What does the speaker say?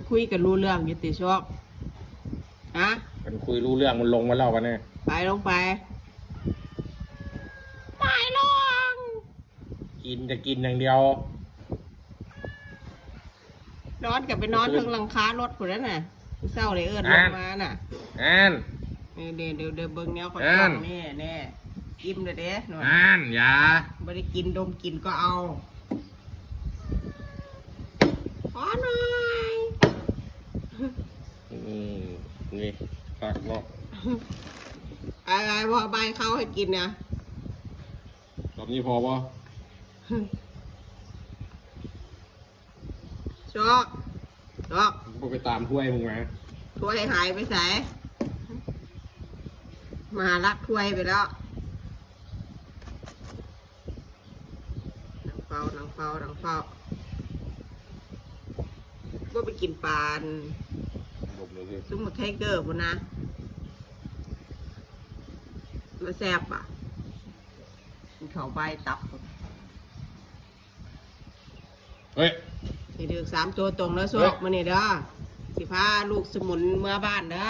ຄຸຍກັນຮູ້ເລື່ອງຢູ່ຕິຊອກ? ຮະ? ມັນຄຸຍຮູ້ເລື່ອງ ມັນລົງມາແລ້ວບັດນີ້. ໄປ ລົງໄປ. ໄປລົງ. ກິນ ຈະກິນຢ່າງດຽວ. ນອນກໍໄປນອນເທິງຫຼັງຄາລົດພຸ້ນນະ. ມື້ເຊົ້າໄດ້ເອີ້ນລົງມານະ. ອັນ ເອີ ເດີ ເດີ ເດີ ເບິ່ງແນວຂ້ອຍ ອັນ ແນ່ ແນ່. ອີ່ມແລ້ວເດ້. ອັນ ຢ່າ ບໍ່ໄດ້ກິນ ດົມກິນກໍເອົາ. ຂໍໜ້ອຍ. ອືມ ນີ້ ຄັກເນາະ. ໄອ້ ໄອ້ ພໍ່ບາຍເຂົ້າໃຫ້ກິນນະ. ລອບນີ້ພໍບໍ່? ຊອກ ຊອກ ມຶງບໍ່ໄປຕາມຖ້ວຍມຶງມາ. ຖ້ວຍຫາຍໄປໃສ? ໝາລັກຖ້ວຍໄປແລ້ວ. ນັ່ງເຝົ້າ ນັ່ງເຝົ້າ ນັ່ງເຝົ້າ. ບໍ່ໄປກິນປາ ຊຸມບັກໄທເກີພຸ້ນນະ. ມັນແຊບປະ? ກິນເຂົ້າໄປຕັບ. ເອີຍ ຊິຖືກສາມໂຕຕົງເດີຊອກ ເອີຍ ມື້ນີ້ເດີ. ຊິພາລູກສະໝຸນເມືອບ້ານເດີ.